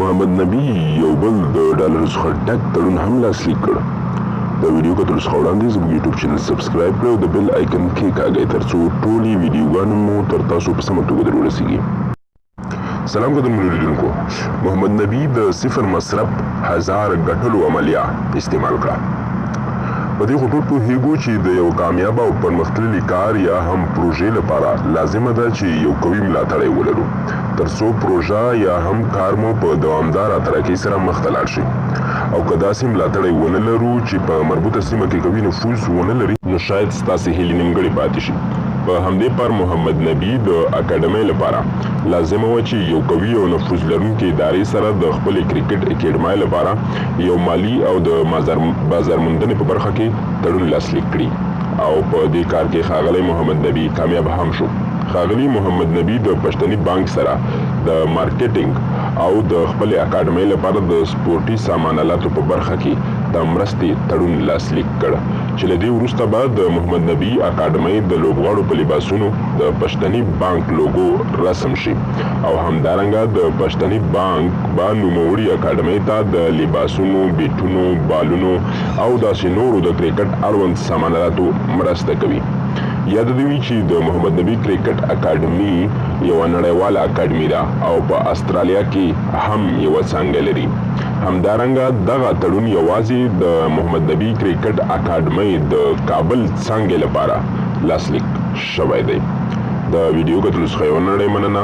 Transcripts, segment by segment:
محمد نبي یو بل د ډالرو څخه ډک تړون هم لاسلیک کړ. د ویډیو کتلو څخه وړاندې زموږ یوټیوب چینل سبسکرایب کړئ او د بیل آیکن کیکاږئ ترڅو ټولې ویډیوګانې مو تر تاسو په سمه توګه در ورسیږي. سلام قدرمنو لیدونکو، محمد نبی د صفر مصرف هزار ګټلو عملیه استعمال کړه. په دې خو ټول پوهیږو چې د یو کامیاب او پرمختللي کار یا هم پروژې لپاره لازمه ده چې یو قوي ملاتړی ولرو ترڅو پروژه یا هم کار مو په دوامداره ترقۍ سره مخته لاړ شي، او که داسې ملاتړی ونه لرو چې په مربوطه سیمه کې قوي نفوذ ونه لري، نو شاید ستاسې هیلې نیمګړې پاتې شي. په همدې پار محمد نبي د اکاډمۍ لپاره لازمه وه چې یو قوي او نفوذ لرونکې ادارې سره د خپلې کرکټ اکاډمۍ لپاره یو مالي او د بازارموندنې په برخه کې تړون لاسلیک کړي، او په دې کار کې ښاغلی محمد نبي کامیاب هم شو. ښاغلي محمد نبي د پښتني بانک سره د مارکیټینګ او د خپلې اکاډمۍ لپاره د سپورټي سامان الاتو په برخه کې د مرستې تړون لاسلیک کړ، چې له دې وروسته به د محمد نبي اکاډمۍ د لوبغاړو په لباسونو د پښتني بانک لوګو رسم شي، او همدارنګه د پښتني بانک به نوموړي اکاډمۍ ته د لباسونو، بیټونو، بالونو او داسې نورو د کرکټ اړوند سامان الاتو مرسته کوي. یاده دې وي چې د محمد نبي کرکټ اکاډمي یوه نړیواله اکاډمي ده او په استرالیا کې هم یوه څانګه لري. همدارنګه دغه تړون یوازې د محمد نبي کرکټ اکاډمۍ د کابل څانګې لپاره لاسلیک شوی دی. د ویډیو کتلو څخه یوه نړۍ مننه.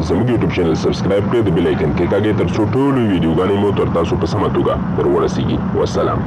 زموږ یوټیوب چینل سبسکرایب کړئ، د بیل آیکن کېکاږئ ترڅو ټولې ویډیوګانې مو تر تاسو په سمه توګه در ورسیږي. وسلام.